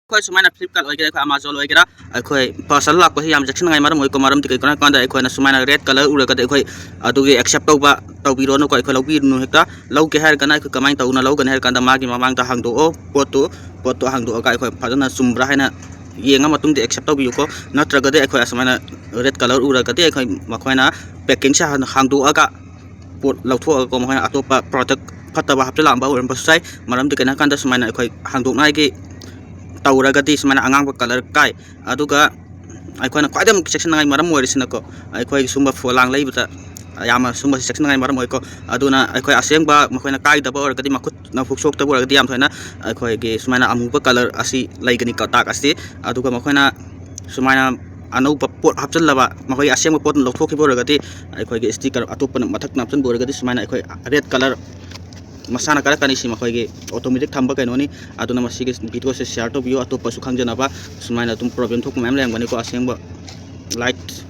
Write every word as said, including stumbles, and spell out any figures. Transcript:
ꯑꯩꯈꯣꯏ ꯁꯨꯃꯥꯏꯅ Flipkart ꯑꯣꯏꯒꯦꯔꯥ, ꯑꯩꯈꯣꯏ Amazon ꯑꯣꯏꯒꯦꯔꯥ, ꯑꯩꯈꯣꯏ parcel ꯂꯥꯛꯄꯁꯤ ꯌꯥꯝ ꯆꯦꯛꯁꯤꯟꯅꯉꯥꯏ ꯃꯔꯝ ꯑꯣꯏꯀꯣ꯫ ꯃꯔꯝꯗꯤ ꯀꯩꯒꯤꯅꯣ ꯍꯥꯏ ꯀꯥꯟꯗ ꯑꯩꯈꯣꯏꯅ ꯁꯨꯃꯥꯏꯅ red colour ꯎꯔꯒꯗꯤ ꯑꯩꯈꯣꯏ ꯑꯗꯨꯒꯤ accept ꯇꯧꯕ ꯇꯧꯕꯤꯔꯣꯅꯨꯀꯣ꯫ ꯑꯩꯈꯣꯏ ꯂꯧꯕꯤꯔꯨꯅꯨ ꯍꯦꯛꯇ꯫ ꯂꯧꯒꯦ ꯍꯥꯏꯔꯒꯅ ꯑꯩꯈꯣꯏ ꯀꯃꯥꯏꯅ ꯇꯧꯅ ꯂꯧꯒꯅꯤ ꯍꯥꯏꯔ ꯀꯥꯟꯗ ꯃꯥꯒꯤ ꯃꯃꯥꯡꯗ ꯍꯥꯡꯗꯣꯛꯑꯣ ꯄꯣꯠꯇꯨ꯫ ꯄꯣꯠꯇꯨ ꯍꯥꯡꯗꯣꯛꯑꯒ ꯑꯩꯈꯣꯏ ꯐꯖꯅ ꯆꯨꯝꯕ꯭ꯔꯥ ꯍꯥꯏꯅ ꯌꯦꯡꯉ ꯃꯇꯨꯡꯗ accept ꯇꯧꯕꯤꯌꯨꯀꯣ꯫ ꯅꯠꯇ꯭ꯔꯒꯗꯤ ꯑꯩꯈꯣꯏ ꯑꯁꯨꯃꯥꯏꯅ red colour ꯎꯔꯒꯗꯤ ꯑꯩꯈꯣꯏ ꯃꯈꯣꯏꯅ packingꯁꯦ ꯍꯥꯟꯅ ꯍꯥꯡꯗꯣꯛꯑꯒ ꯄꯣꯠ ꯂꯧꯊꯣꯛꯑꯒꯀꯣ, ꯃꯈꯣꯏꯅ ꯑꯇꯣꯞꯄ product ꯐꯠꯇꯕ ꯍꯥꯞꯆꯤꯜꯂꯛꯑꯝꯕ ꯑꯣꯏꯔꯝꯕꯁꯨ ꯌꯥꯏ꯫ ꯃꯔꯝꯗꯤ ꯀꯩꯅꯣ ꯍꯥꯏ ꯀꯥꯟꯗ ꯁꯨꯃꯥꯏꯅ ꯑꯩꯈꯣꯏ ꯍꯥꯡꯗꯣꯛꯅꯉꯥꯏꯒꯤ ꯇꯧꯔꯒꯗꯤ ꯁꯨꯃꯥꯏꯅ ꯑꯉꯥꯡꯕ colour ꯀꯥꯏ꯫ ꯑꯗꯨꯒ ꯑꯩꯈꯣꯏꯅ ꯈ꯭ꯋꯥꯏꯗꯒꯤ ꯑꯃꯨꯛ ꯆꯦꯛꯁꯤꯟꯅꯉꯥꯏ ꯃꯔꯝ ꯑꯣꯏꯔꯤꯁꯤꯅꯀꯣ, ꯑꯩꯈꯣꯏꯒꯤ ꯁꯨꯝꯕ ꯄꯣꯂꯥꯡ ꯂꯩꯕꯗ ꯌꯥꯝꯅ ꯁꯨꯝꯕꯁꯤ ꯆꯦꯛꯁꯤꯟꯅꯉꯥꯏ ꯃꯔꯝ ꯑꯣꯏꯀꯣ꯫ ꯑꯗꯨꯅ ꯑꯩꯈꯣꯏ ꯑꯁꯦꯡꯕ ꯃꯈꯣꯏꯅ ꯀꯥꯏꯗꯕ ꯑꯣꯏꯔꯒꯗꯤ, ꯃꯈꯨꯠ ꯅꯐꯨꯛ ꯁꯣꯛꯇꯕ ꯑꯣꯏꯔꯒꯗꯤ ꯌꯥꯝ ꯊꯣꯏꯅ ꯑꯩꯈꯣꯏꯒꯤ ꯁꯨꯃꯥꯏꯅ ꯑꯃꯨꯕ colour ꯑꯁꯤ ꯂꯩꯒꯅꯤꯀꯣ, ꯇꯥꯛ ꯑꯁꯤ꯫ ꯑꯗꯨꯒ ꯃꯈꯣꯏꯅ ꯁꯨꯃꯥꯏꯅ ꯑꯅꯧꯕ ꯄꯣꯠ ꯍꯥꯞꯆꯤꯜꯂꯕ, ꯃꯈꯣꯏꯒꯤ ꯑꯁꯦꯡꯕ ꯄꯣꯠ ꯂꯧꯊꯣꯛꯈꯤꯕ ꯑꯣꯏꯔꯒꯗꯤ, ꯑꯩꯈꯣꯏꯒꯤ sticker ꯑꯇꯣꯞꯄꯅ ꯃꯊꯛꯇ ꯅꯞꯆꯤꯟꯕ ꯑꯣꯏꯔꯒꯗꯤ ꯁꯨꯃꯥꯏꯅ ꯑꯩꯈꯣꯏ red colour ꯃꯁꯥꯅ ꯀꯥꯔꯛꯀꯅꯤ꯫ ꯁꯤ ꯃꯈꯣꯏꯒꯤ automatic ꯊꯝꯕ ꯀꯩꯅꯣꯅꯤ꯫ ꯑꯗꯨꯅ ꯃꯁꯤꯒꯤ videoꯁꯦ share ꯇꯧꯕꯤꯌꯨ, ꯑꯇꯣꯞꯄꯁꯨ ꯈꯪꯖꯅꯕ꯫ ꯁꯨꯃꯥꯏꯅ ꯑꯗꯨꯝ problem ꯊꯣꯛꯄ ꯃꯌꯥꯝ ꯂꯩꯔꯝꯒꯅꯤꯀꯣ꯫ ꯑꯁꯦꯡꯕ light